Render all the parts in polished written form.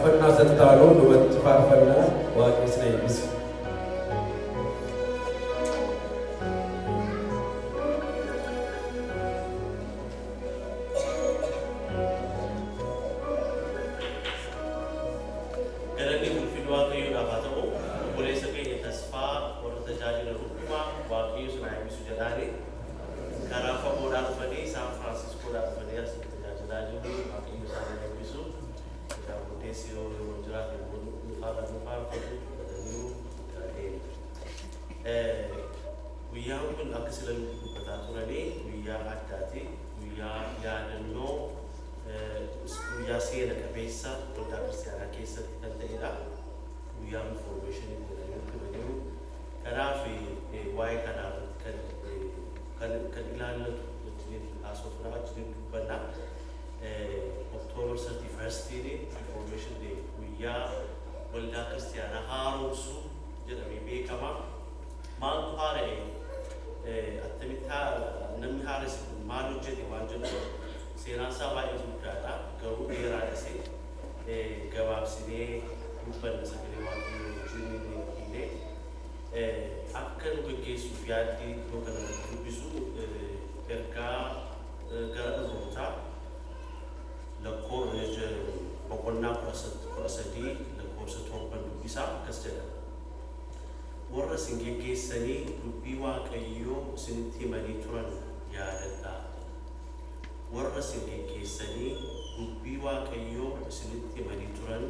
Faarfannaa sattaanuu dhumatti faarfannaa Waaqni isin eebbisu. Galanni ulfinni Waaqayyoodhaaf haa ta'u. Obboleessa keenya Tasfaa warra tajaajila hundumaa Waaqayyo isin haa eebbisu jedhaani. Karaa fagoodhaa dhufanii, Saan Firaansiskoodhaa dhufanii as tajaajilaa jiru. Waaqayyo isaan haa eebbisu. Egaa booddeessi yoo yeroo jiraate nu faarfatu fudhataniiru deemu. Guyyaan kun akka sila nuti dubbataa turanii guyyaa addaati. Guyyaa yaadannoo, guyyaa seena qabeessa waldaa kiristaanaa keessatti kan ta'edha. Guyyaa Reformation jedhamee himaniiru. Kanaaf waa'ee kanaa irratti kan ilaallatu wajjiniin haasofnaa, wajjiniin dubbanna. October 31st Reformation Day, guyyaa waldaa kiristaanaa haaromsuu jedhamee beekama. Maaltu haara'e? Attamitti namni haaresse kun maal hojjete waan jedhu seenaan isaa baay'ee guddaadha. Garuu dheeraadhas, gabaabsinee dubbanna sagalee Waaqayyoo wajjin illee. Akka nu gaggeessuuf yaaddi iddoo kanarratti dubbisu ergaa gara Ibrootaa lakkoo boqonnaa 13 lakkoofsa 7 dubbisaa. Akkas jedha. Warra isin geggeessanii dubbii Waaqayyoo isinitti himanii turan yaadadhaa. Warra isin geggeessanii dubbii Waaqayyoo isinitti himanii turan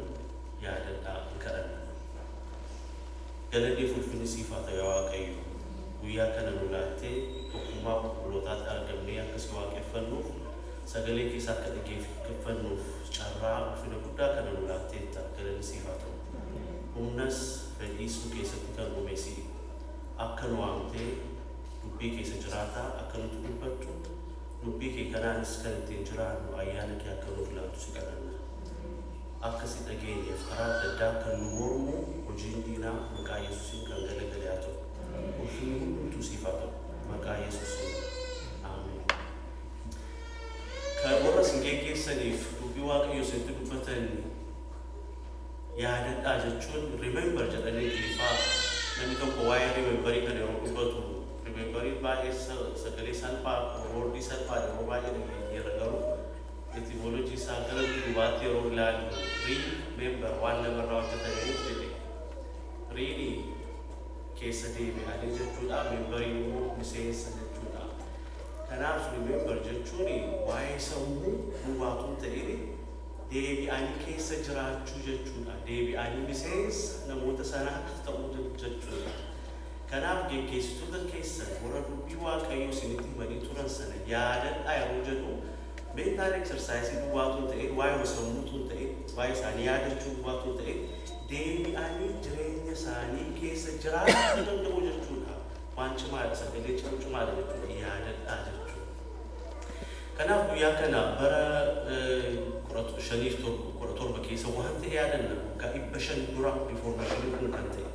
yaadadhaa. Hin kadhanna. Galanni ulfinni siif haa ta'u, yaa Waaqayyo. Guyyaa kana nu laattee tokkummaa qulqullootaatti argamnee akka si waaqeffannuuf, sagalee keessa akka dhaggeeffannuuf carraa ulfina guddaa kana nu laatteetta, galanni siif haa ta'u. Humnas fedhiis nu keessatti kan uume si'i. Akka nu waamtee dubbii keessa jiraataa akka nuti dubbattu, dubbii kee kanaanis kan ittiin jiraannu ayyaana kee akka nuuf laattu si kadhanna. Akka si dhageenyeef karaa adda addaa kan nu mormu hojiin diinaa maqaa Yesuusiin kan galagale haa ta'u. Ulfinni hundumtuu siif haa ta'u. Maqaa Yesuusiin. Ameen. Kan warra isin geggeessaniif dubbii Waaqayyoo isinitti dubbatan yaadadhaa jechuun remember jedhanii Ingiliffaa. Namni tokko waa'ee rememberii kana yeroo dubbatu, rememberiin baay'ee sagalee salphaa, wordii salphaa yeroo baay'ee dhageenyeerra, garuu etymology isaa gara duubaatti yeroo ilaallu remember waan lamarraa hojjetamee jedhe. Re keessa deebi'anii jechuudha, memberiin immoo miseensa jechuudha. Kanaaf remember jechuun waa'ee sammuu duwwaatu hin ta'in, deebi'anii keessa jiraachuu jechuudha. Deebi'anii miseensa namoota sanaa ta'uu jechuudha. Kanaaf geggeessitoota keessan warra dubbii Waaqayyoo isinitti himanii turan sana yaadadhaa yeroo jedhu, mental exercise duwwaatu hin ta'in, waa'ee sammuutu hin ta'in, waa'ee isaanii yaadachuu duwwaatu hin ta'in, deebi'anii jireenya isaanii keessa jiraachuu danda'u jechuudha. Waan cimaadha, sagalee cimaadha jechuudha, yaadadhaa jechuudha. Kanaaf guyyaa kana bara 1517 keessa waan ta'e yaadanna. Waggaa 500 dura Reformationiin kun kan ta'e.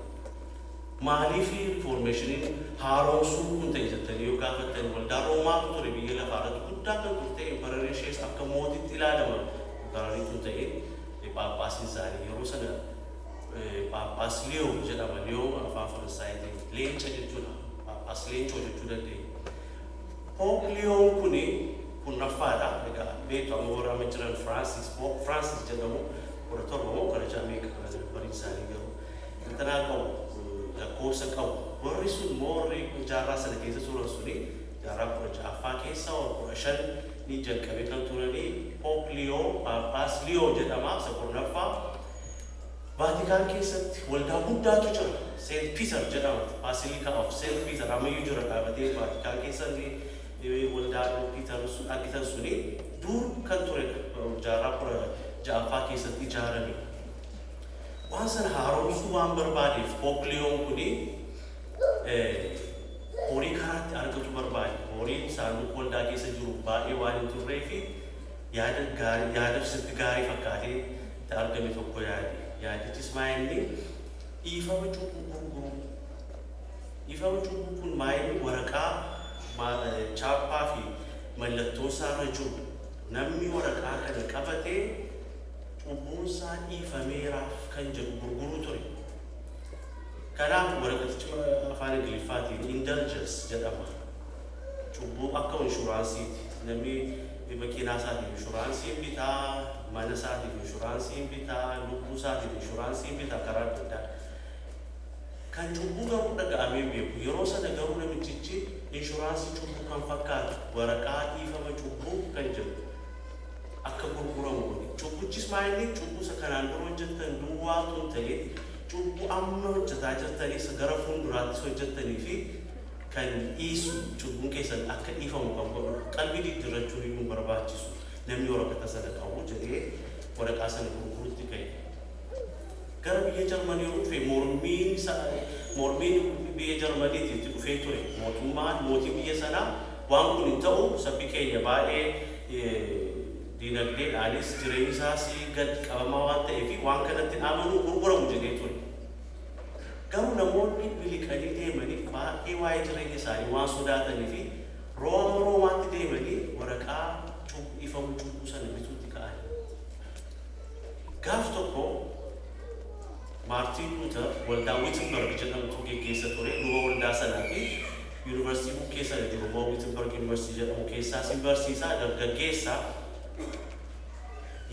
Maaliif Reformationiin haaromsuu kun ta'e jettanii yoo gaafattan, waldaa Roomaatu ture biyya lafaa irratti guddaa kan turte, emperorri ishees akka mootitti ilaalama. Emperorri tun ta'e Phaaphaasiin isaanii yeroo sana Phaaphaas Liyoo jedhama. Liyoo afaan Faransaayitiin leenca jechuudha. Phaaphaas leencoo jechuu dandeenya. Pope Liyoon kuni kurnaffaadha. Egaa beektu, amma warra amma jiran Francis, Pope Francis jedhamu, 17 moo 16 meeqa bariin isaanii, garuu intanaa qabu, lakkoofsa qabu. Warri sun immoo warri jaarraa sana keessa turan suni jaarraa 16ffaa keessa, 15 ni jalqabee kan turanii Pope Liyoo, Phaaphaas Liyoo jedhama, isa 10ffaa. Vaatikaan keessatti waldaa guddaatu jira. Saint Peter jedhama. Basilica of Saint Peter ammayyuu jira dhaabatee Vaatikaan keessa. Waldaa Peter argitan suni dur kan turedha. Jaarraa 16ffaa keessatti ijaarame. Waan sana haaromsuu waan barbaadeef Pope Liyoon kuni horii karaatti argatu barbaade. Horiin saanduqa waldaa keessa jiru baay'ee waan hin turree fi yaada gaarii, yaada sitti gaarii fakkaatee itti argame tokko yaade. Yaadichis maa inni? Dhiifama cubbuu gurguruu. Dhiifama cubbuu kun maa inni? Waraqaa chaappaa fi mallattoo isaarra jiru. Namni waraqaa kana qabatee Cubbuun isaa dhiifameeraaf kan jedhu gurguruu ture. Kanaaf waraqatichi afaan Ingiliffaatiin indulgence jedhama. Cubbuu akka inshuraansiiti. Namni makiinaa isaatiif inshuraansii bitaa, mana isaatiif inshuraansii bitaa, lubbuu isaatiif inshuraansii bitaa karaa adda addaa. Kan cubbuu garuu dhaga'amee beeku. Yeroo sana garuu namichichi inshuraansii cubbuu kan fakkaatu waraqaa dhiifama cubbuu kan jedhu akka gurguramu godhe. Cubbuchis maal inni cubbuu isa kanaan dura hojjettan duwwaatu hin ta'in cubbuu amma hojjetaa jirtanis gara fuulduraattis hojjettanii fi kan dhiisu cubbuun keessan akka dhiifamu kan godhu qalbii diddiirrachuun iyyuu hin barbaachisu namni waraqata sana qabu jedhee waraqaa sana gurgurutti ka'e. Gara biyya Jarmanii yeroo dhufe mormiin biyya Jarmaniitti itti dhufee ture. Mootummaan mootii biyya sanaa waan kun hin ta'u sabbi keenya baay'ee dinagdeedhaanis jireenyi isaas gad qabamaa waan ta'eef waan kanatti amanuu gurguramu jedhee ture. Garuu namoonni miliqanii deemanii baay'ee waa'ee jireenya isaanii waan sodaatanii fi Roomaatti deemanii waraqaa dhiifamuu cubbuu sana bituutti ka'an. Gaaf tokko Maartiin Luuter waldaa Wittenberg jedhamtu geggeessa ture luba waldaa sanaa fi yuunivarsiitii bukkee sana jiru immoo Wittenberg yuunivarsiitii jedhamu keessaa si barsiisaa dargaggeessa.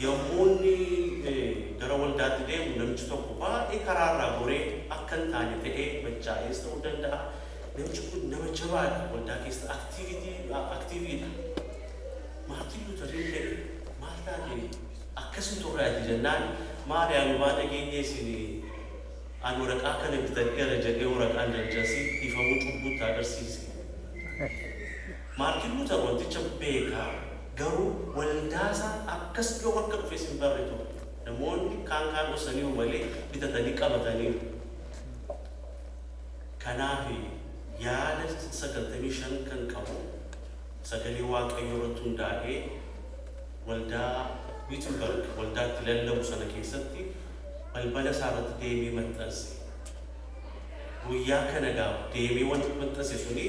Yommuu inni gara waldaatti deemu namichi tokko baay'ee karaarraa goree akka hin taane ta'ee machaa'ees ta'uu danda'a. Namichi kun nama jabaadha waldaa keessa aktiiviidha. Maartiin Luuteriin ta'e maal taate akkasuma turraati jennaan maali ani waan dhageenye isin an waraqaa kana bitadheera jedhee waraqaan dalchasii dhiifamuu cubbuutti agarsiise. Maartiin Luuter wanticha beekaa garuu waldaasaa akkas dhiyoo akka dhufe sin barre ture. Namoonni kaan kaan dhoksaniiru malee bitatanii qabataniiru. Kanaaf yaada 95 kan qabu sagalee Waaqayyoo irratti hundaa'ee waldaa Wittenberg waldaatti lallabu sana keessatti balbala isaa irratti deemee maxxanse. Guyyaa kana gaafa deemee wanti maxxanse suni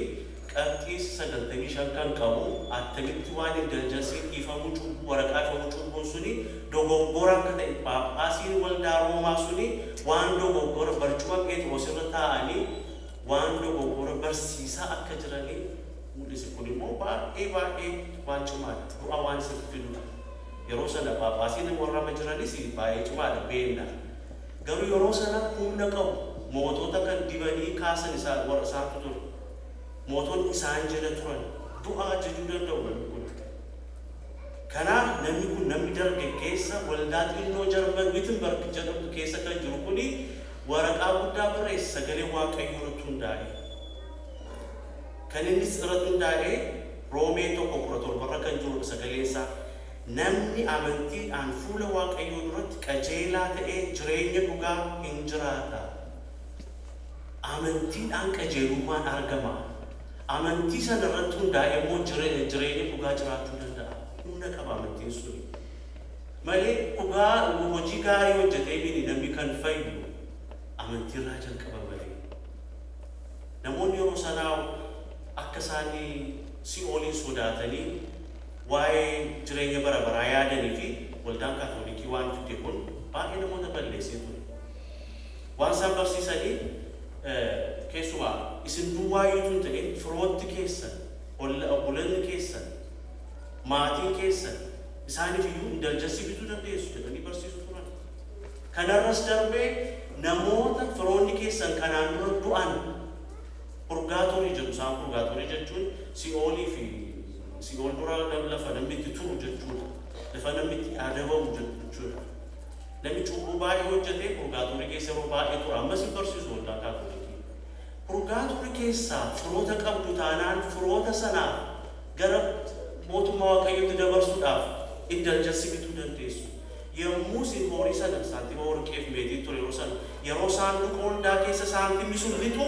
qabxii 95 kan qabu attamitti waan indulgensii dhiifamuu cubbuu waraqaa dhiifamuu cubbuun suni dogoggora akka ta'e Phaaphaasiin waldaa Roomaa suni waan dogoggora barcuma Phexros irra taa'anii waan dogoggora barsiisaa akka jiranii mul'ise. Kun immoo baay'ee baay'ee waan cimaadha. Du'a waan isatti fidudha. Yeroo sana Phaaphaasiin warra amma jiranis baay'ee cimaadha beekna. Garuu yeroo sana humna qabu mootota kan dibanii kaasan warra isaantu ture. Mootonni isaan jala turan du'a ajajuu danda'u namni kun. Kanaaf namni kun namni dargaggeessa waldaa xinnoo Jarman Wittenberg jedhamtu keessa kan jiru kuni waraqaa guddaa barreesse sagalee Waaqayyoo irratti hundaa'e. Kan innis irratti hundaa'e Roomee 1:17 irra kan jirudha sagaleen isaa. Namni amantiidhaan fuula Waaqayyoo duratti qajeelaa ta'ee jireenya dhugaa hin jiraata. Amantiidhaan qajeelummaan argama. Amantii sana irratti hundaa'e immoo jireenya dhugaa jiraachuu danda'a. Humna qaba amantiin suni. Malee dhugaa hojii gaarii hojjetee miti namni kan fayyu amantiirraa jalqaba malee. Namoonni yeroo sanaa akka isaanii si'ooliin sodaatanii waa'ee jireenya bara baraa yaadanii fi waldaan Kaatoolikii waan fide kun baay'ee namoota balleessee ture. Waan isaan barsiisanii keessumaa isin duwwaayyuutu hin ta'in firootti keessan, obboleonni keessan, maatiin keessan isaaniif iyyuu indulgensii bituu dandeessu jedhanii barsiisu turan. Kanarras darbee namoota firoonni keessan kanaan dura du'an purgaatorii jedhu. Isaan purgaatorii jechuun si'oolii fi si'ool dura lafa namni itti turu jechuudha. Lafa namni itti adabamu jechuudha. Namni cubbuu baay'ee hojjetee purgaatorii keessa yeroo baay'ee tura. Ammas hin barsiisu waldaa Kaatolikii. Purgaatorii keessaa firoota qabdu taanaan firoota sanaaf gara mootummaa Waaqayyootti dabarsuudhaaf indulgensii bituu dandeessu. Yommuu isin horii sana saantima warqee fi meetii ture yeroo sana yeroo saanduqa waldaa keessa saantimni sun lixu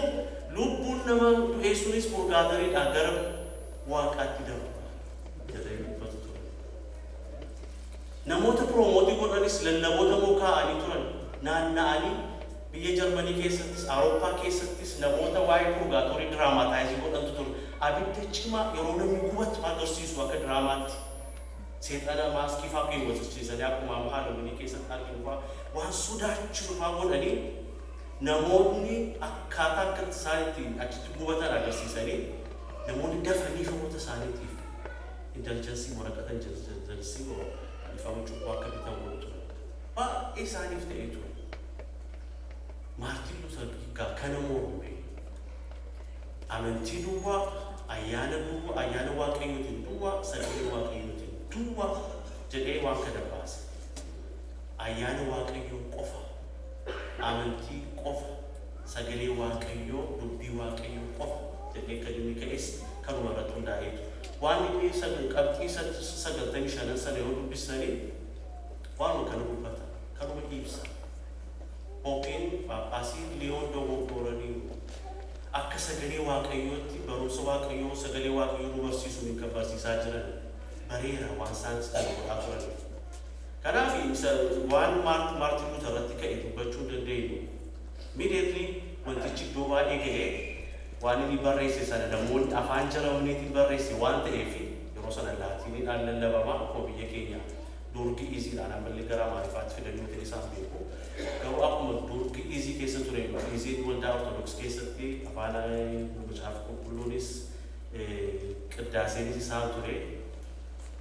lubbuun nama du'ee sunis purgaatoriidhaa gara Waaqaatti darba jedhanii dubbatu ture. Namoota piroomotii godhanis lallaboota moo kaa'anii turan naanna'anii biyya Jarmanii keessattis Awurooppaa keessattis namoota waa'ee purgaatorii diraamaataayizii godhantu ture. Abidda cimaa yeroo namni gubatu agarsiisu akka diraamaatti. Seexana maaskii fa'aa keewwachiisanii akkuma amma Halloweenii keessatti arginu fa'aa waan sodaachisu fa'aa godhanii namoonni akkaataa akka isaan ittiin achitti gubatan agarsiisanii namoonni dafanii firoota isaaniitiif indulgence waraqata indulgence dhiifama cubbuu akka bitan godhu ture. Baay'ee isaaniif ta'ee ture. Maartiin Luuter kana morme amantii duwwaa, ayyaana duwwaa, ayyaana waaqayyootiin duwwaa, sagalee waaqayyootiin duwwaa jedhee waan kana baase. Ayyaana waaqayyoo qofa, amantii qofa, sagalee waaqayyoo, dubbii waaqayyoo qofa jedhee kan inni ka'es kanuma irratti hundaa'eetu. Waan inni qabxii 95 sana yoo dubbisanii waanuma kana dubbata, kanuma ibsa. Pooppiin Phaaphaasiin Liyoon dogoggoraniiru. Akka sagalee waaqayyootti barumsa waaqayyoo sagalee waaqayyoo nu barsiisu kan barsiisaa jiran bareera waan isaan kana godhaa turaniif. Kanaaf waan Maartiin Luuter irratti ka'e dubbachuu hin dandeenyu. Immediately wantichi iddoo baay'ee ga'ee waan inni barreesse sana namoonni afaan Jarmaniitiin barreesse waan ta'eef yeroo sana Laatiiniidhaan lallabama akkuma biyya keenya durgi iziidhaan ammallee gara Amaariffaatti fidanii ta'e isaan beeku. Garuu akkuma durgi izii keessa ture iziin waldaa Ortodoks keessatti afaan Macaafa Qulqulluunis qiddaaseenis isaan ture.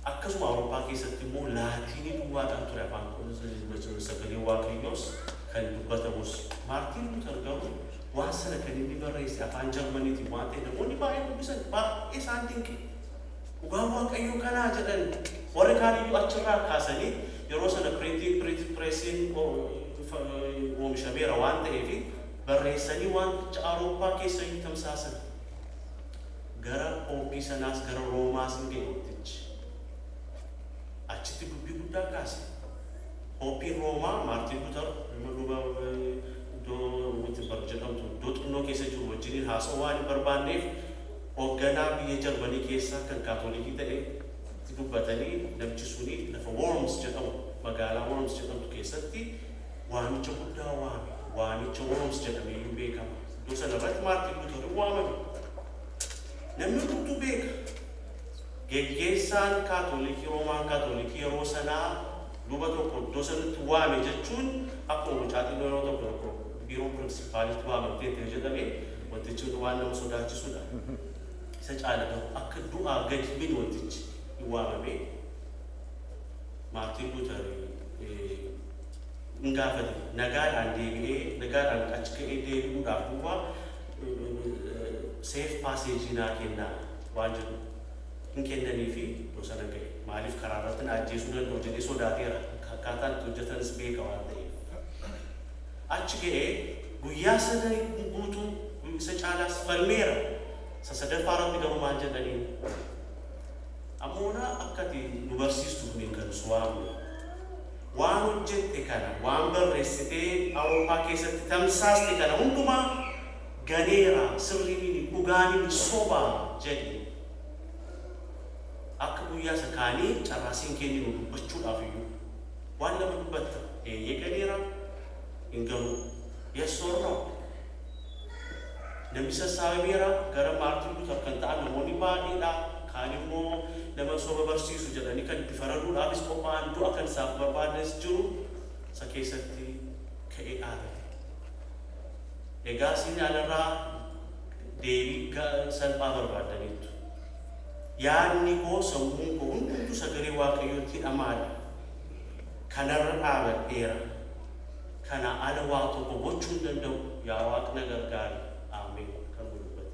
Akkasuma Awurooppaa keessatti immoo Laatiinii duwwaadhaan ture afaan sagalee waaqayyoos kan dubbatamus. Maartiin Luuter garuu waan sana kan inni barreesse afaan Jarmaniitiin waan ta'e namoonni baay'ee dubbisan baay'ee isaan dinqe. Dhugaan waaqayyoo kanaa jedhan warri kaaniyyuu achirraa kaasanii yeroo sana printing pressiin oomishameera waan ta'eef barreessanii wanticha Awurooppaa keessayyuu tamsaasan. Gara Pooppii sanaas gara Roomaas hin ga'e wantichi. Achitti dubbii guddaa kaase. Pooppiin Roomaa Maartiin Luuter luba iddoo Wittenberg jedhamtu iddoo xinnoo keessa jiru wajjiniin haasa'uu waan hin barbaanneef hoogganaa biyya Jarmanii keessaa kan Kaatolikii ta'e itti dubbatanii namichi suni lafa Worms jedhamu magaalaa Worms jedhamtu keessatti waamicha guddaa waame. Waamicha Worms jedhamee iyyuu beekama. Iddoo sana irratti Maartiin Luuter waamame. Namni hundumtuu beeka. Geggeessaan Kaatolikii Roomaan Kaatolikii yeroo sanaa luba tokko iddoo sanatti waame jechuun akkuma mucaatiin yeroo tokko tokko biiroo pirinsippaalitti waamamtee ta'e jedhamee wantichi waan nama sodaachisudha. Isa caala garuu akka du'aa gadi mini wantichi hin waamame Maartiin Luuter hin gaafate nagaadhaan deebi'ee nagaadhaan achi ka'ee deebi'uudhaaf duwwaa safe passage naa kennaa waan jedhu hin kennanii fi iddoo sana ga'e. Maaliif karaa irratti na ajjeesuu danda'u jedhee sodaateera. Akkaataan itti hojjetanis beeka waan ta'eef. Achi ga'ee guyyaa sana guutuu isa caalaas falmeera. Isa sadaffaa irratti garuu maal jedhaniin? Ammoona akka ati nu barsiistuuf hin kan nu waamne. Waan hojjette kana, waan barreessitee Awurooppaa keessatti tamsaaste kana hundumaa ganeera, sirriin dhugaaniin sobaa jedhi. Akka guyyaa isa kaanii carraasiin kenninu dubbachuudhaaf iyyuu waan lama dubbatta. Eeyyee ganeera, hin ganuu. Yes or no? Namni sassaabameera gara Maartiin Luuter kan ta'an namoonni baay'eedha. Kaan immoo nama soba barsiisu jedhanii kan itti faraduudhaafis qophaa'an du'a kan isaaf barbaadanis jiru isa keessatti ka'ee dhaabate. Egaa isin alarraa deebii salphaa barbaaddaniittu. Yaadni koo sammuun koo hundumtuu sagalee waaqayyootti hidhamaadha. Kanarra dhaabadheera. Kana ala waa tokko gochuu hin danda'u. Yaa Waaqna gargaari. Ameen kan dubbate.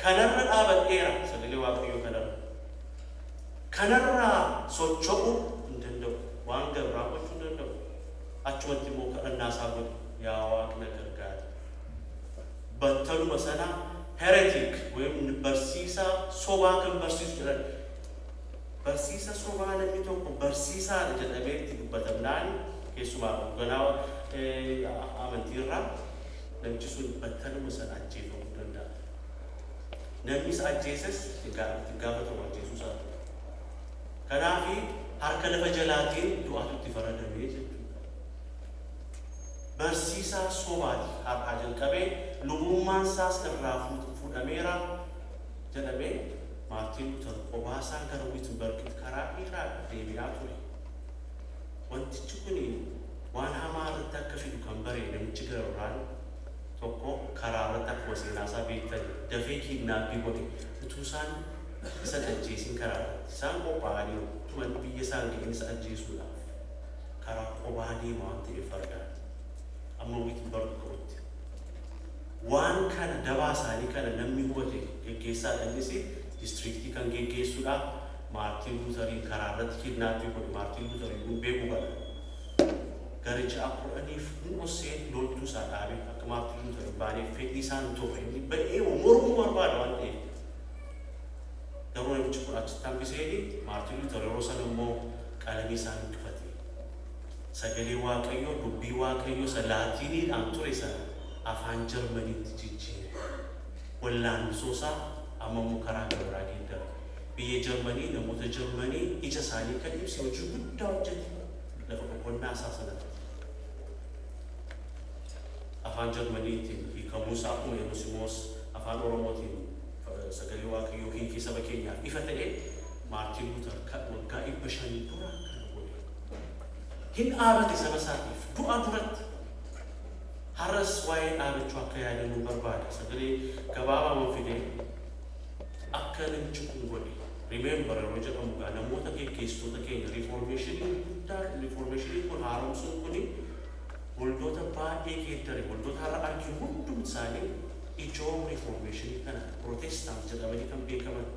Kanarra dhaabadheera sagalee waaqayyoo kanarra. Kanarraa socho'uu hin danda'u. Waan gabraa gochuu hin danda'u. Achumatti immoo kadhannaa isaa godhe. Yaa Waaqna gargaari. Battaluma sana heretic ወይም barsiisaa sobaa kan barsiisu jedhan. Barsiisa sobaa namni tokko barsiisaadha jedhamee itti dubbatamnaan keessumaa hoogganaa amantiirraa namichi sun battaluma sana ajjeefamuu danda'a. Namni isa ajjeeses itti gaafatamu ajjeesuu isaa. Kanaaf harka lafa jalaatiin du'aatu itti faradamee jechuudha. Barsiisaa sobaati har'aa jalqabee lubummaan isaas irraa fuudhameera jedhamee Maartiin Luuter qobaasaa gara Wittenbergitti karaa dheeraa deebi'aa ture. Wantichi kun waan hamaa irratti akka fidu kan bare namichi gara biraan tokko karaa irratti akkuma seenaa isaa beektan dafee kidnaappii godhe utuu isaan isa ajjeesin karaa irratti isaan qophaa'anii tuman biyya isaan ga'in isa ajjeesuudhaaf karaa qobaa deema waan ta'eef fardaan amma Wittenberg ga'utti. Waan kana dabaa isaanii kana namni hubate geggeessaa innis distriktii kan geggeessuudha. Maartiin Luuteriin karaa irratti kidnaappii godhe. Maartiin Luuteriin kun beekuu qaba. Gara ji'a 10 hin loltuu isaa dhaabee akka Maartiin Luuteriin baanee fedhii isaan ture inni ba'ee mormuu barbaada waan ta'eef. Garuu namichi kun achitti hambisee Maartiin Luuter yeroo sana immoo qalamii isaa dubbifate. Sagalee Waaqayyoo dubbii Waaqayyoo isa Laatiiniidhaan ture sana afaan Jarmaniitti jijjiire. Wallaansoo isaa amma immoo karaa biraa geeddara. Biyya Jarmanii namoota Jarmanii ija isaanii kan ibse hojii guddaa hojjete lafa boqonnaa isaa sanatti. Afaan Jarmaniitiin hiikamuusaa akkuma Yerusimoos afaan Oromootiin sagalee Waaqayyoo hiikee saba keenyaaf ifa ta'e Maartiin Luuter waggaa 500 dura kana godhe. Hin dhaabate saba isaatiif du'a duratti. Har'as waa'ee dhaabachuu akka yaadannu barbaada. Sagalee gabaabaa fidee akka namichi kun godhe. Remember yeroo jedhamu gaa namoota geggeessitoota keenya riiformeeshinii guddaa riiformeeshinii kun haaromsuun kuni waldoota baay'ee geeddare waldoota har'a arginu hundum isaanii ijoo riiformeeshinii kana pirootestaant jedhamanii kan beekaman.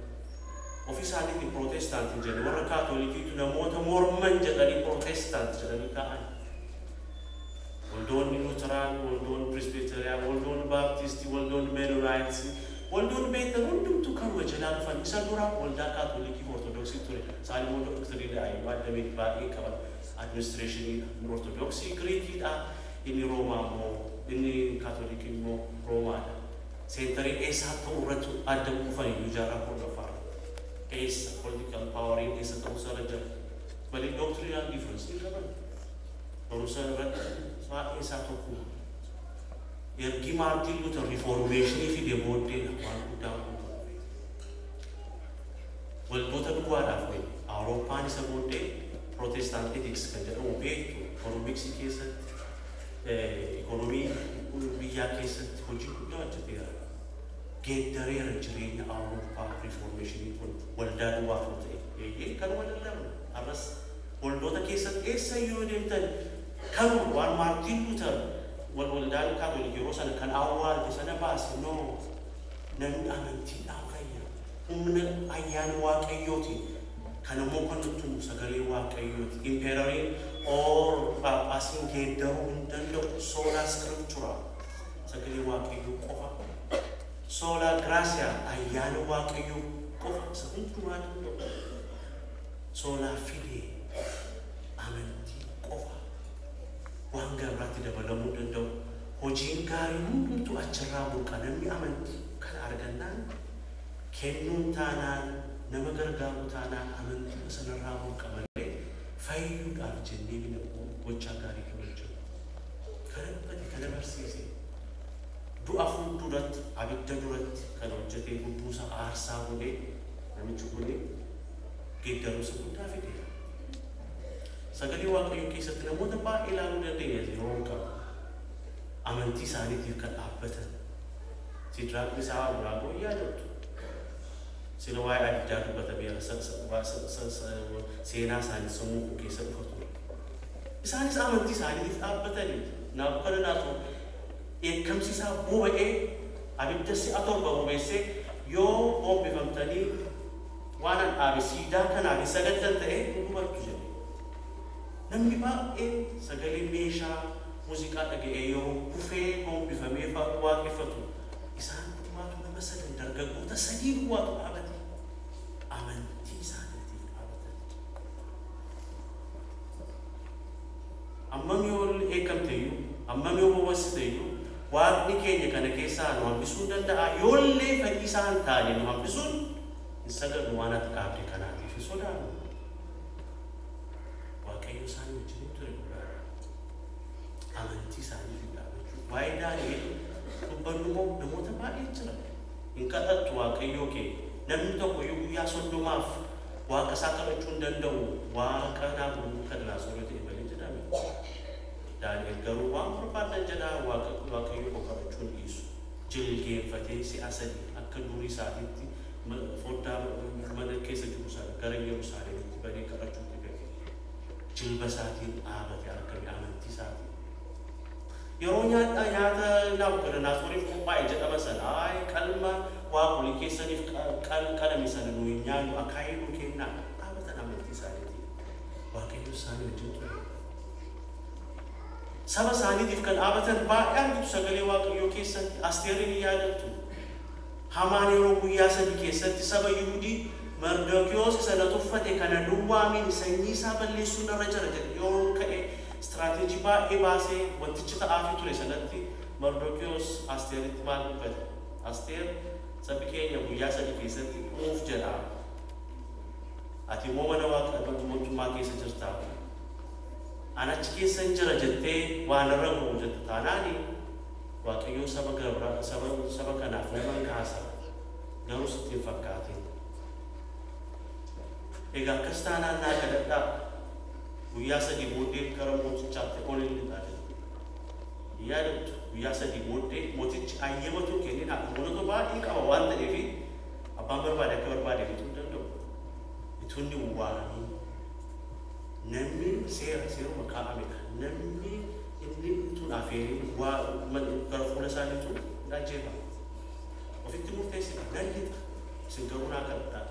Ofii isaaniitiin pirootestaant hin jenne warra kaatolikiitu namoota morman jedhanii pirootestaant jedhanii kaa'an. Waldoonni Luuteraan, waldoonni Presbyterian, waldoonni Baaptistii, waldoonni Mennonaayitii, waldoonni beektan hundumtuu kanuma jalaa dhufan. Isa dura waldaa Kaatolikii fi Ortodoksii ture. Isaan immoo doktiriidha addamee baay'ee qaban. Administreeshiniidha. Inni Ortodoksii Giriikiidha. Inni Roomaa immoo inni Kaatolikii immoo Roomaadha. Seentarii eessaa ta'uu irratti adda dhufan iyyuu jaarraa 10ffaa. Eessa political poweriin eessa ta'uu isarra jira. Malee doctrinal difference hin qaban. Barumsa irratti baay'ee isaa tokkuma. Ergi Maartiin Luuter riiformeeshinii fide booddeedha waan guddaa kun. Waldoota duwwaadhaaf wayi Awurooppaan isa booddee Protestant ethics kan jedhamu beektu ikoonomiksii keessatti ikoonomii biyyaa keessatti hojii guddaa hojjeteera. Geeddareera jireenya Awurooppaa riiformeeshinii kun waldaa duwwaa kan ta'e. Eeyyee kanuma lallabna. Har'as waldoota keessatti eessa yoo deemtan kanuma waan Maartiin Luuter waldaan Kaatolikii yeroo sana kan awwaalte sana baase noo namni amantiidhaan fayya. Humna ayyaana Waaqayyootiin kan immoo kan nutti himu sagalee Waaqayyooti. Impeerariin or Phaaphaasiin geeddaruu hin danda'u. Sola scriptura sagalee Waaqayyoo qofa. Sola gratia ayyaana Waaqayyoo qofa isa hundumaa danda'u. Sola fide amantii qofa. Waan gabiraatti dabalamuu danda'u. Hojiin gaarii hundumtuu achirraa burqa. Namni amantii kana argannaan kennuun taanaan nama gargaaru taanaan amantii sanarraa burqa malee fayyuudhaaf jennee bina gochaa gaarii kan hojjennu. Kana dubbate kana barsiise. Du'a fuulduratti abidda duratti kan hojjetee lubbuusaa aarsaa godhee namichi kun geeddarumsa guddaa fideera. Sagalee Waaqayyoo keessatti namoota baay'ee ilaaluu dandeenya yeroo hin qabu. Amantii isaaniitiif kan dhaabbatan. Sidiraaq Misaa'aa Aburaagoo yaadattu. Sila waa'ee abiddaa dubbatameera seenaa isaanii sammuu koo keessa dhufa ture. Isaanis amantii isaaniitiif dhaabbatanii Naabukadnezar dheekkamsi isaa boba'ee abidda si'a 7 bobeessee yoo hombifamtanii waan an dhaabe siidaa kanaaf hin sagaddan ta'e hin gubattu jedhe. Namni baay'een sagalee meeshaa muuziqaa dhaga'ee yeroo kufee hombifamee waaqeffatu isaan dhumaatu nama sadan dargaggoota 3 duwwaatu dhaabate. Amantii isaaniitiif dhaabatan. Ammam yoo eegamte iyyuu, ammam yoo bobasite iyyuu Waaqni keenya kana keessaa nu hambisuu danda'a. Yoollee fedhii isaa hin taane nu hambisuun hin sagadnu waan ati dhaabde kanaatiif hin sodaannu. Waaqayyo isaanii wajjin ture dhugaadha. Amantii isaaniif hin dhaabachuu. Waa'ee Daani'el dubbannu immoo namoota baay'ee jira. Hin kadhattu Waaqayyoo kee Namni tokko iyyuu guyyaa 30 waaqa isaa kadhachuu hin danda'u waaqa Nabukadnezar ta'e malee jedhame. Daani'el garuu waan barbaadan jedhaa waaqayyo koo kadhachuu hin dhiisu. Jilgeenfatee si'a 3 akka durii isaatiitti foddaa mana keessa jiru sana gara Yerusaalemitti banee kadhachuutti ga'e. Jilba isaatiin dhaabate argame amantii isaatiin. Yeroo nyaata Nabukadnezariif qophaa'e jedhama sana ay qalma waaqolii keessaniif qalame sana nu hin nyaannu akaayii nu kennaa dhaabatan amantii isaaniitiin. Waaqayyo isaanii wajjin ture. Saba isaaniitiif kan dhaabatan baay'ee argitu sagalee Waaqayyoo keessatti. Asteeriin hin yaadattu. Hamaan yeroo guyyaa 3 keessatti saba Yihuudii Mardokiyoos isa na tuffate kana duwwaamiin sanyii isaa balleessuun irra jira jedhe yeroo ka'e istiraatejii baay'ee baasee wantichi ta'aafii ture sanatti Mardokiyoos Asteeritti maal dubbate? Asteer sabbi keenya guyyaa 3 keessatti dhumuuf jedha. Ati immoo mana waaqa mootummaa keessa jirta. Ani achi keessa hin jira jettee waan irra ga'u jette taanaani Waaqayyo saba saba kanaaf nama hin kaasa. Garuu sitti hin fakkaatin. Egaa akkas taanaan naa kadhadhaa. Guyyaa 3 booddee gara mootichaatti ol hin lixaa jette. Yaadattu guyyaa 3 booddee mootichi ayyamatu kennin namoota baay'ee qaba waan ta'eef abbaan barbaade akka barbaade bituu hin danda'u. Itunni waamii namni seeruma kaa'amedha. Namni inni tun afeeriin waa gara fuula isaaniitu hin ajjeefama. Ofitti murteessite nan lixa. Isin garuu naa kadhadhaa.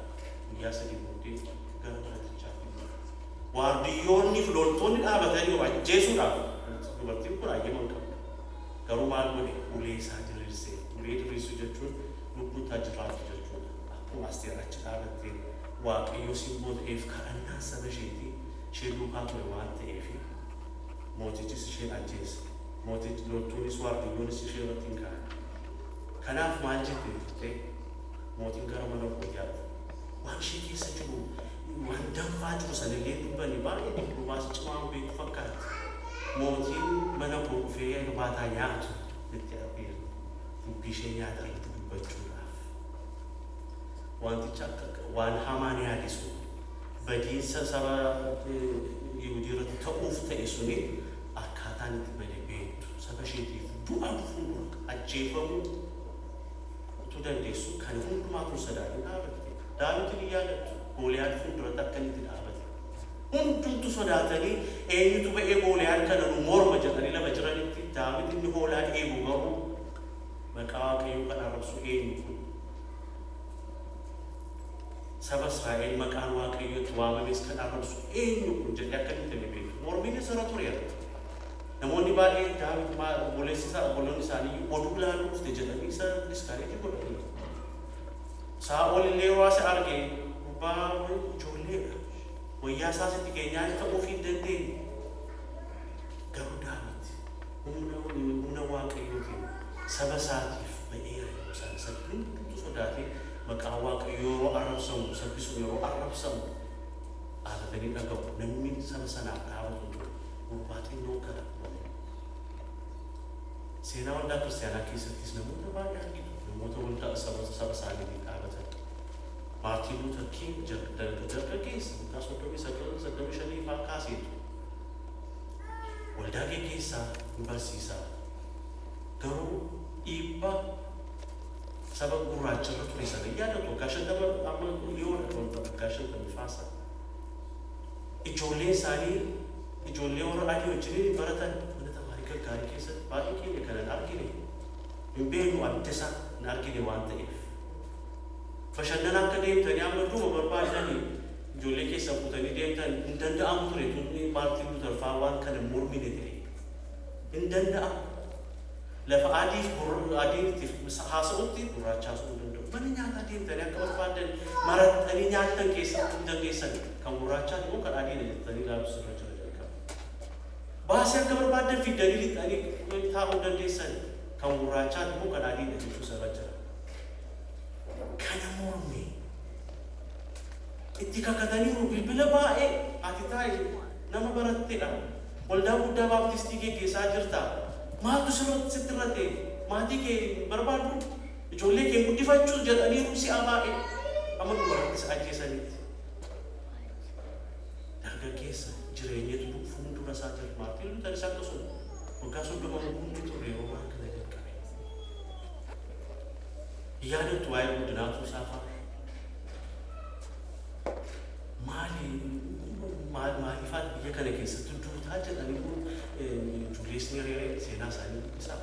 Guyyaa 3 booddee gara mootichaatti. Waardiyyoonni fi loltoonni dhaabatanii ajjeesuudhaaf dubartiin kun ayyama hin qabdu. Garuu maal godhe? Ulee isaa diriirse. Ulee diriirsu jechuun lubbuu jiraatu jechuudha. Akkuma Asteer achi dhaabattee Waaqayyo simboo ta'eef kadhannaa saba isheetii ishee duukaa ture waan ta'eef mootichis ishee ajjeese. Mootichi loltuunis waardiyyoonis ishee irratti hin ka'an. Kanaaf maal jette jettee mootiin gara mana koo yaadde. Waan ishee keessa jiru waan danfaa jiru sanallee dubbanne baay'ee diplomaasii cimaa beeku fakkaatti. Mootiin mana koo dhufee irbaataa nyaatu jettee afeerre. Dubbii ishee nyaata irratti dubbachuudhaaf. Wanticha akka waan hamaan yaade sun badiinsa saba Yihudii irratti ta'uuf ta'e suni akkaataan itti bade beektu. Saba isheetiif du'a dhufuu ajjeefamuu utuu dandeessu kan hundumaa kun sodaatiin dhaabatte. Daawitin hin yaadattu. Gooliyaad fuulduratti akka inni itti dhaabate. Hundumtu sodaatanii eenyutu ba'ee Gooliyaad kana nu morma jedhanii lafa jiranitti Daawit inni hoolaa eegu garuu maqaa Waaqayyoo kan arrabsu eenyu kun? Saba Israa'el maqaan Waaqayyootti waamames kan arrabsu eenyu kun jedhee akka inni itti beeku. Mormiin isa tureera. Namoonni baay'een Daawit obboleessi isaa obboloonni isaanii oduu ilaaluu dhufte jedhanii isa diskaareejii godhanii. Saa'ol illee yeroo isa arge gubbaa ijoolleedha. Wayyaa isaas itti keenyaa ta'uuf hin dandeenye. Garuu Daawit humna Waaqayyootiin saba isaatiif ba'eera yeroo isaan sabni hundumtu sodaatee maqaa Waaqayyoo yeroo arrabsamu sabbi sun yeroo arrabsamu dhaabatanii dhaga'u. Namni saba sanaaf dhaabatu hin jiru. Gurbaa xinnoo kana. Seenaa waldaa kiristaanaa keessattis namoota baay'ee argitu. Namoota waldaa saba isaaniitiin dhaabatan. Maartiin Luuter King dargaggeessa waggaa 39 35 fa'aa kaaseetu. Waldaa geggeessaa hin barsiisaa. Garuu dhiibbaa saba gurraacha irra ture sana yaadatu waggaa 50 amma dhiyoodha waggaa 50 faasa. Ijoolleen isaanii ijoollee warra adii wajjin baratan mana tamaarii gaggaarii keessatti baay'ee keenya kana hin argine. Hin beeknu adda isaa hin argine waan ta'eef. Bashannana akka deemtanii amma dhuma barbaadanii ijoollee keessa fuutanii deemtan hin danda'amu ture tunni Maartiin Luuter fa'aa waan kana mormine ta'e. Hin danda'amu. Lafa adiif adiitti haasa'utti gurraacha haasa'uu hin danda'u. Mana nyaataa deemtanii akka barbaadan marattanii nyaattan keessatti hin dandeessan. Kan gurraachaa immoo kan adiidha jettanii ilaalu sirra jira jalqaba. Baasii akka barbaadan fiddanii lixanii taa'uu dandeessan. Kan gurraachaa immoo kan adiidha jechuu sirra jira. Kana morme itti kakataniiru bilbila baay'ee ati taa'i nama baratteedha. Waldaa guddaa baaptistii geggeessaa jirta. Maaltu sitti irra ta'e? Maatii kee barbaadu? Ijoollee kee guddifachuu jedhaniiru si'a baay'ee. Amma dhumarratti isa ajjeesanitti. Dargaggeessa jireenyatu fuuldura isaa jira. Maartiin Luuter isa akkasuma waggaa 30 hundi ture yeroo waan kana jalqabe. Yaadattu waa'ee guddinaatu isaa fa'a. Maali maaliifaat biyya kana keessatti duutaa jedhanii kun Julius Nyerere seenaa isaanii dubbisaa.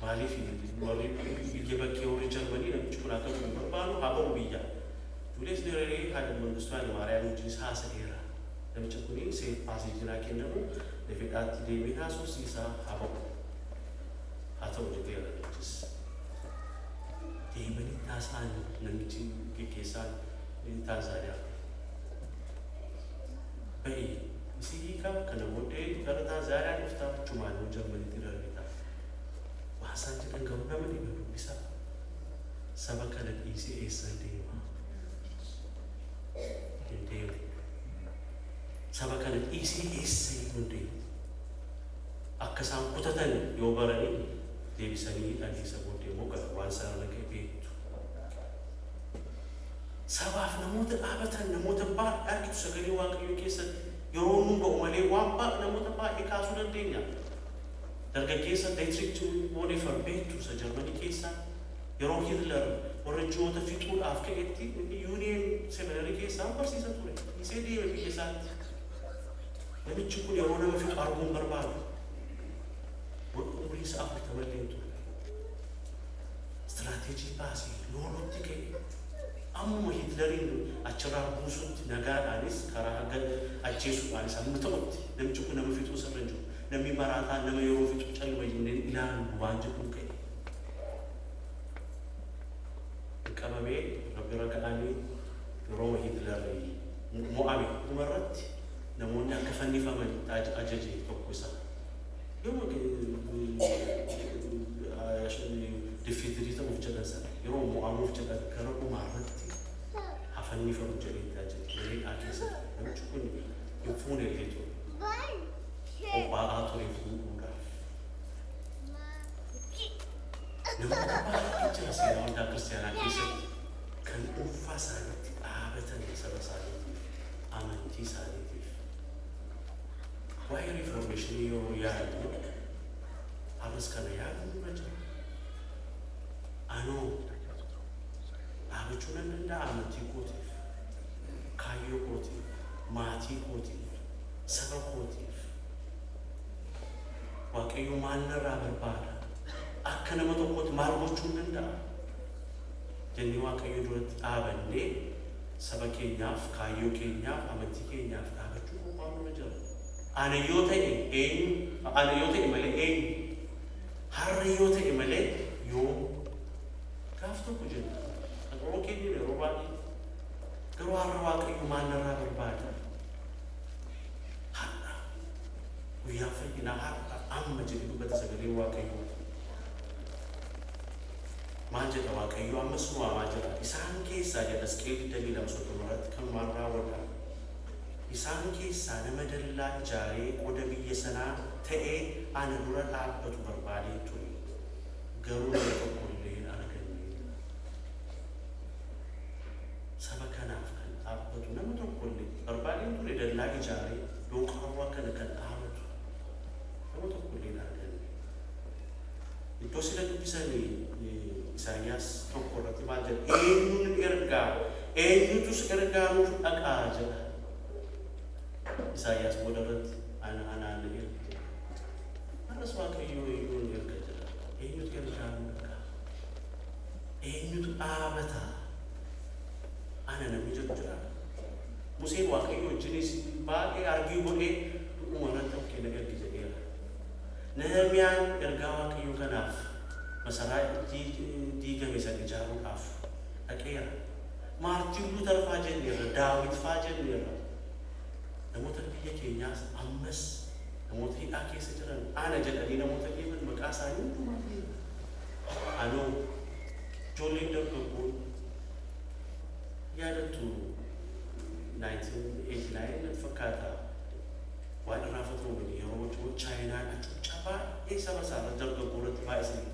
Maaliif warri biyya bakkee warri Jarmanii namichi kun akka dhufu barbaadu haa ba'u biyya. Julius Nyerere haadha Mangistuu Hayilamaariyaam wajjinis haasa'eera. Namicha kuni safe passage naa kennamu lafeedhaatti deemee haasofsiisaa haa ba'u. Haa ta'u jedheera namichis. Deemanii haasa'an namichi geggeessaan Taanzaaniyaa. Ba'i isi hiikaa kana booddee gara Taanzaaniyaa dhuftaa achumaan immoo Jarmaniitti darbita. Waan isaan jedhan garuu nama dhiba dubbisaa. Saba kana dhiisee eessan deema? Hin deemu. Saba kana dhiisee eessa iyyuu hin deemu. Akka isaan kutatan yoo baranii deebisanii hidhanii isa booddee immoo gara waan isaan irra ga'e beektu. Sabaaf namoota dhaabatan namoota baay'ee argitu sagalee Waaqayyoo keessatti yeroo nu ba'u malee waan baay'ee namoota baay'ee kaasuu dandeenya. Dargaggeessa Dietrich Bonhoeffer beektu isa Jarmanii keessaa yeroo Hitler warra ji'oota fixuudhaaf ka'etti inni Union Seminary keessaa barsiisa ture. Isee deeme biyya isaatti. Namichi kun yeroo nama fixu arguun barbaadu. Umrii isaa 40 illee ture. Istiraateejii baasee lolutti ka'e. Amma Hitleriin achirraa buusutti nagaadhaanis karaa ajjeesuudhaanis amma ta'utti namichi kun nama fixuu sirra hin jiru. Namni maraataa nama yeroo fixu calma jennee ilaalu waan jedhuun ka'e. Qabamee bira ga'anii yeroo Hitler mo'ame dhumarratti namoonni akka fannifaman ajaje tokko isa. Yeroo difiitirii ta'uuf jedhan sana yeroo mo'amuuf jedhan gara dhumaarratti hafannifamu jedhee itti ajaje. Malee keessatti namichi kun hin fuune illee ture. Qophaa'aa ture fuudhuudhaaf. Namoota baay'ee jira seenaa waldaa kiristaanaa keessatti kan dhuunfaa isaaniitti dhaabatan saba isaaniitiif, amantii isaaniitiif. Waa'ee riiformeeshinii yeroo yaadnu har'as kana yaadnu dura jira. Anoo dhaabachuu nan danda'a amantii kootiif, kaayyoo kootiif, maatii kootiif, saba kootiif. Waaqayyo maal narraa barbaada? Akka nama tokkootti maal gochuu danda'a? Jennee Waaqayyo duratti dhaabannee saba keenyaaf, kaayyoo keenyaaf, amantii keenyaaf dhaabachuu qophaa'uu nurra jira. Ana yoo ta'e eenyu? Ana yoo ta'e malee eenyu? Har'a yoo ta'e malee yoom? Gaaf tokko jenna. Qaxaroo keenya yeroo baay'ee. Garuu har'a Waaqayyo maal narraa barbaada? Har'a guyyaa fayyinaa har'a amma jedhee dubbata sagalee Waaqayyoo. Maal jedha Waaqayyo ammas nu waamaa jira. Isaan keessaa jedha Hisqi'eel 22:30 irratti kan maal raawwadha? Isaan keessaa nama dallaa ijaaree qoda biyya sanaa ta'ee ana dura dhaabbatu barbaadee ture. Garuu nama tokko illee hin arganne. Saba kanaaf kan dhaabbatu nama tokko illee barbaadee ture dallaa ijaaree yookaan kana kan dhaabatu nama tokko illee hin arganne. Iddoo sila dubbisanii Isaayyaas 1 irratti maal jedha? Eenyuun ergaa? Eenyutus ergaa nuuf dhaqaa jedha. Isaayyaas booda irratti ana anaan erga. Har'as Waaqayyo eenyuun erga jedha. Eenyutu ergaa nu dhaqaa? Eenyutu dhaabata? Ana namni jedhu jira. Museen Waaqayyo wajjinis baay'ee argii godhee dhuma irratti of kenna ergi jedheera. Nehemiyaan ergaa Waaqayyo kanaaf masaraa diigame sana ijaaruudhaaf dhaqeera. Maartiin Luuter faa jenneerra, Daawit faa jenneerra. Namoota biyya keenyaas ammas namoota hidhaa keessa jiran ana jedhanii namoota deeman maqaa isaanii hundumaa beekna. Anoo ijoolleen dargaggoon yaadattu 1989 natti fakkaata waan irraa fatamu yeroo Chaayinaan hacuuccaa baay'ee saba isaa irratti dargaggoo irratti baay'isanii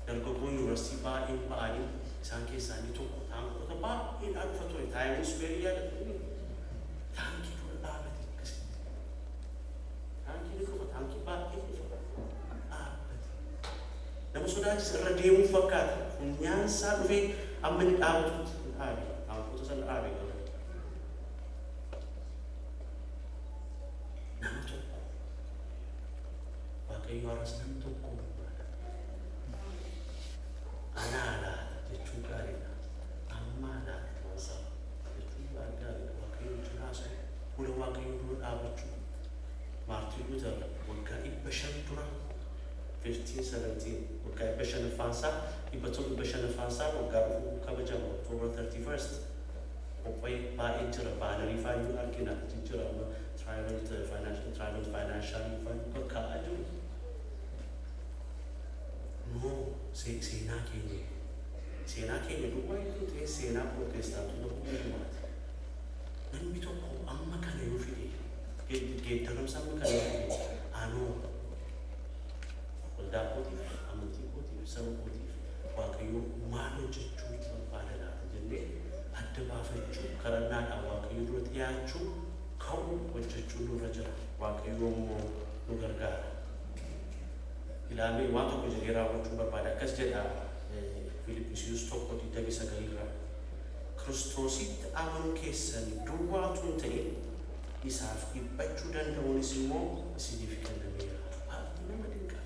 dargaggoon yuunivarsiitii baay'een ba'anii Isaan keessaa inni tokko taankota baay'eedhaan dhufa ture. Times Square yaadatanii taankii dura dhaabate akkasitti. Taankii ni dhufa, taankii baay'ee dhufa dhaabbate. Nama sodaachisa irra deemuuf fakkaata. Funyaan isaa dhufee amma inni dhaabatutti dhaabe. Taankota sana dhaabe garuu. Nama tokko Waaqayyo har'as nama tokko barbaada. Anaa laata jechuun gaariidha. Ammaa laata wansa jechuun gaariidha. Waaqayyo wajjin haasa'u, fuula Waaqayyo dura dhaabachuu. Maartiin Luuter waggaa 500 dura 1517 waggaa 500ffaansaa 500ffaansaa waggaa dhufuu kabajama October 31st. Qophii baay'ee jira, baanarii faayyuu argina jira amma Trident Financial faayyuu kakkaa'aa jiru. Noo seenaa keenya seenaa keenya duwwaa yoo ta'e seenaa pirootestaantota hundumaati. Namni tokko amma kana yoo fide geeddaramsa amma kana yoo fide anoo waldaa kootiif, amantii kootiif, saba kootiif Waaqayyo maal hojjechuu barbaada laata jennee adda baafachuu, kadhannaadhaan Waaqayyo dura dhiyaachuu, ka'uu hojjechuu nurra jira. Waaqayyo immoo nu gargaara. Ilaalee waan tokko jedhee raawwachuu barbaada. Akkas jedha Filiphisiiyus 1:29 irraa. Kiristoositti amanuu keessan duwwaatu hin ta'in isaaf dhiphachuu danda'uunis immoo isiniif kennameera. Baay'ee nama dinqa.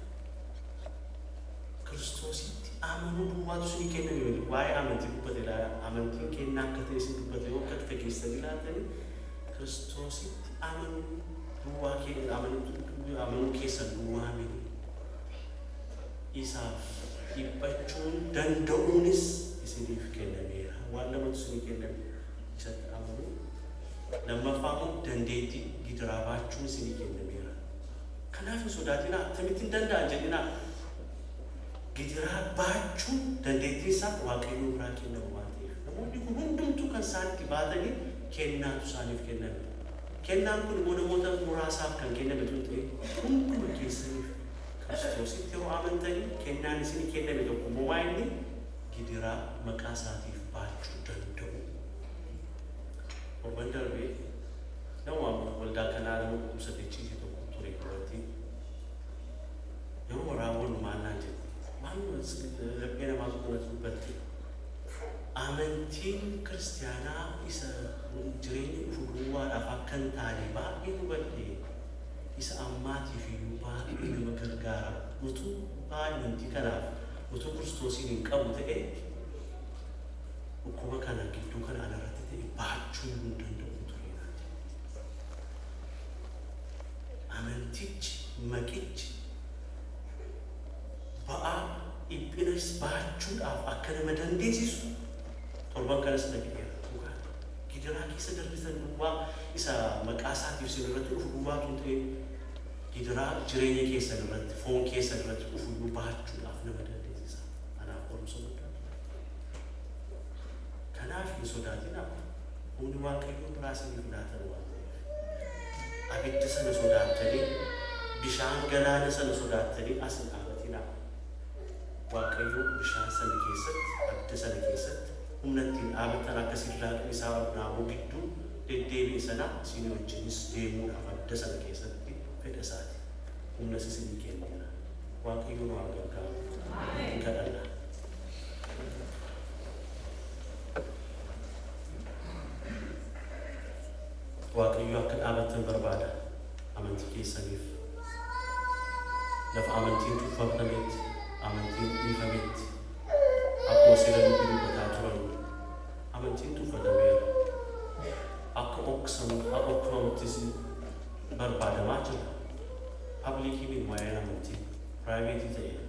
Kiristoositti amanuu duwwaatu isinii kenname. Waa'ee amantii dubbate ilaala. Amantiin kennaa akka ta'e isin dubbate yoo akka dhageessan ilaaltanii Kiristoositti amanuu duwwaa amanuu keessan duwwaa miti. Isaaf dhiphachuun danda'uunis isiniif kennameera. Waan lamatu isinii kenname. Isatti amanuu. Lammaffaa immoo dandeettii gidiraa baachuun isinii kennameera. Kanaaf hin sodaatinaa, akkamittiin danda'an jedhinaa. Gidiraa baachuun dandeettiin isaa Waaqayyoo biraa kennamu waan ta'eef. Namoonni kun hundumtuu kan isaan itti baatanii kennaatu isaaniif kenname. Kennaan kun immoo namoota muraasaaf kan kenname tun ta'e hunduma keessaniif Kiristoositti yeroo amantanii kennaan isinii kenname tokko immoo waa inni gidiraa maqaa isaatiif baachuu danda'u. Torban darbee nama waldaa kanaa nama dhukkubsatee ciise tokko ture dubartii. Yeroo raawwannu maal naan jette? Maal laphee namaa tokko natti dubbatte? Amantiin kiristiyaanaa isa jireenya dhufu duwwaadhaaf akka hin taane baay'ee hubadhe. Isa ammaatiif iyyuu baay'ee nama gargaara. Utuu baay'ee amantii kanaaf utuu Kiristoosiin hin qabu ta'e dhukkuba kana gidduu kana anarratti ta'e baachuu hin danda'u ture. Amantichi maqichi ba'aa dhiphinas baachuudhaaf akka nama dandeessisu torban kanas dhaga'eera. Gidiraa keessa darbitan duwwaa isa maqaa isaatiif isin irratti dhufu duwwaatu hin ta'in gidiraa jireenya keessan irratti foon keessan irratti dhufu iyyuu baachuudhaaf nama dandeessisa. Anaaf barumsa guddaa. Kanaaf hin sodaatinaa. Humni Waaqayyoo biraa isiniif laatan waan ta'eef. Abidda sana sodaattanii, bishaan galaana sana sodaattanii as hin dhaabatinaa. Waaqayyo bishaan sana keessatti, abidda sana keessatti humna ittiin dhaabatan akka Sidraaqni isaa Abnaagoo gidduu deddeebi'e sana isinii wajjinis deemuudhaaf abidda sana keessatti fedha isaati. Humnas isinii kenneera. Waaqayyo nu haa gargaaru. Hin kadhanna. Waaqayyo akka dhaabattan barbaada amantii keessaniif. Lafa amantiin tuffatametti, amantiin dhiifametti, akkuma sila dubbii dubbataa turan amantiin tuffatameera. Akka okkifamuttis barbaadamaa jira. Public min waa'een amantii private ta'eera.